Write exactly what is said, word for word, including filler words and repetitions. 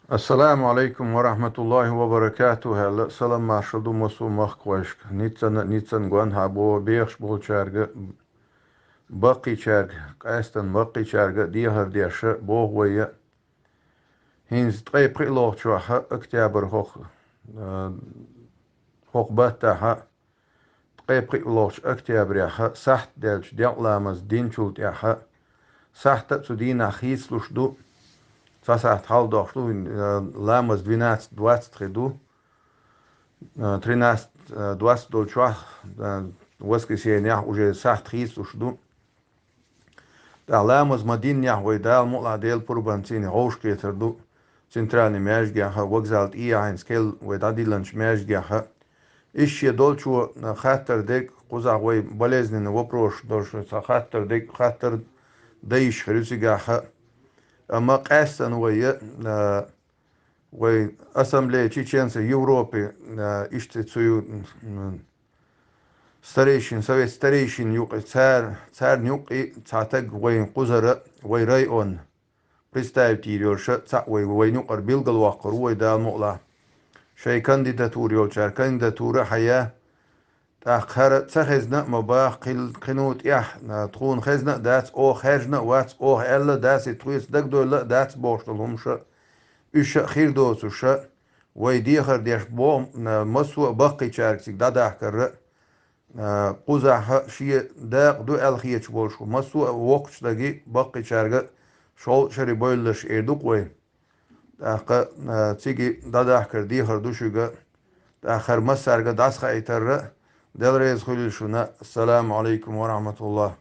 Ассаламу алейкум ва рахматуллахи ва баракатух, аьлла, салам маршал ду массо а махкахойшка. Ниццана, ниццана гонахьа бо бехаш болчаьрга, баккхийчаьрга, къаьстана баккхийчаьрга дехар деша боху вайя. ХӀинца ткъе пхиъ лохчохьа октябрь хох, э, хох баттахьа, ткъе пхиъ лохчу октябряхьа, сахьт даьлча декъ ламаз динчул тӀаьхьа, сахьта а цу дийнахь хийцалуш ду, цхьа сахьт хьалдохуш ду, э, ламаз двенадцать двадцать хи ду, э, тринадцать двадцать долчохь, э, воскресеньехь уже сахьт хийцалуш ду. ТӀаккха ламаз ма диннехь вай Дала мукъалахь Делан пурбанца гӀовшкхетар ду центральный маьждигехьа, вокзал тӀехьа хӀинца кхел вай дӀадилланчу маьждигехьа. Иштта шен долчо хаттар дерг, кхузахь вай болезненный вопрос долуш цхьа хаттар дерг, хаттар дан йиш хир ю цигахьа. Амма къаьстана вай, а, вай Ассамблея чеченцев Европы, а, иштта цу ю-, м, старейшин, совет старейшин юкъе, цара, царна юкъе цхьа таг вайн кхузара, вай район представитель йолуша, цхьаъ вай, вайна юкъара билгалвоккхур ву вай Дала мукъалахь. Шайн кандидатура йолчара кандидатура а хьая. ТӀаккха хӀара ца хезна а ма баха, кхин-, кхино тӀехь, а, тхуна хезна а дац, оха хаьржина а вац, оха аьлла а дац, и тхоьца дагадойла а дац бохуш долу хӀумаша, уьш а хир доцуша, вай дехар деш боху, а, массо а баккхийчаьрга цига дӀадахкарра, а, кхузахьа шен дакъа ду аьлла хеташ болуш, массо а воккхачу даги баккхийчаьрга шовзткъа шаре бойлалаш эр ду-кх вай. ТӀаккха, а, цига дӀадахкар дехар ду шуьга, тӀаккха хӀара массаьрга дӀасахьийтарра, Дела реза хуьлийла шуна. Ассаламу алейкум ва рахматуллах.